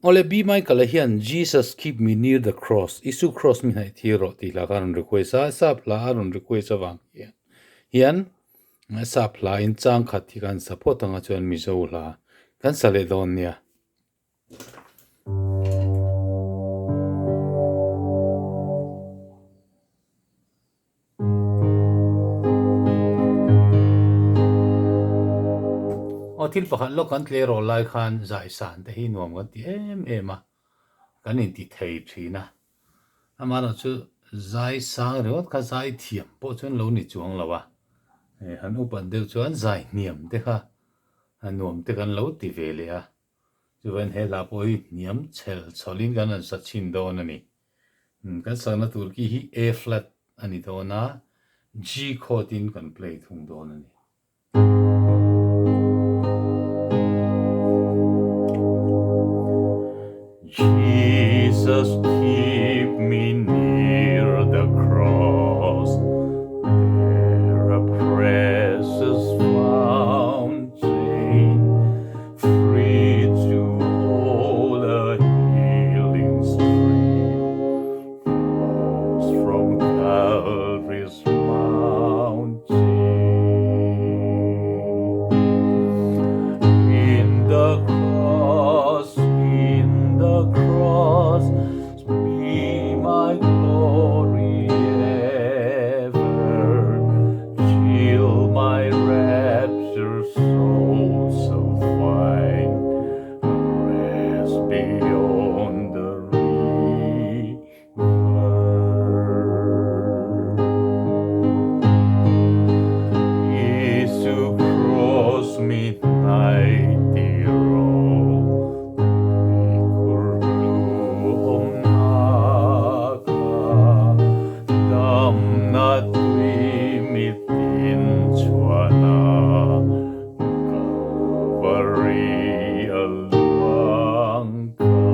Awle B Michael-a hian Jesus keep me near the cross, Isu cross mi hnaih thil rawh tih hla kha a rawn request a, sap hla a rawn request avang hian hian sap hla in chang khat hi kan sa phawt anga chuan Mizo hla kan sa leh dawn nia. Aw thil pakhat lawk kan tle rawh lai khan zai san te hi nuam kan ti em em a, kan inti thei thin a. Amaherawh chu zai sang ringawt kha zai thiam pawh chuan lo ni chuang lo a, han upat deuh chuan zai hniam te kha nuam te kan lo ti ve leh a. Chuan he hla pawh hi hniam chhel chhawlin kan han sa chhin dawn a ni. Kan sakna tur ki hi A flat a ni dawn a, G chord in kan play thung dawn a ni. Jesus keep me near the cross, there a precious fountain, Free to all a healing stream flows from Calvary's mountain. In the cross, in the cross, be my glory ever, till my rapture soul shall find rest beyond the river. Isu cross mi hnai ti rawh, tuikhur hlu awmna kha, damna tui mitin chhuahna, Kalvari a luang kha.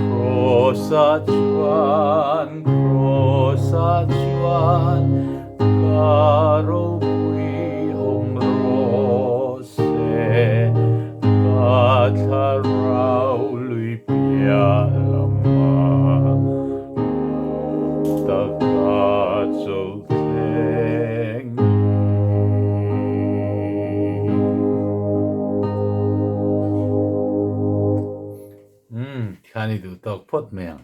Cross a chuan, cross a chuan, ka ropui awm rawh se, ka thlarau lui piah lamah lawm taka chawlh thleng i. Umm, tikhan i duh tawk phawt mai ang.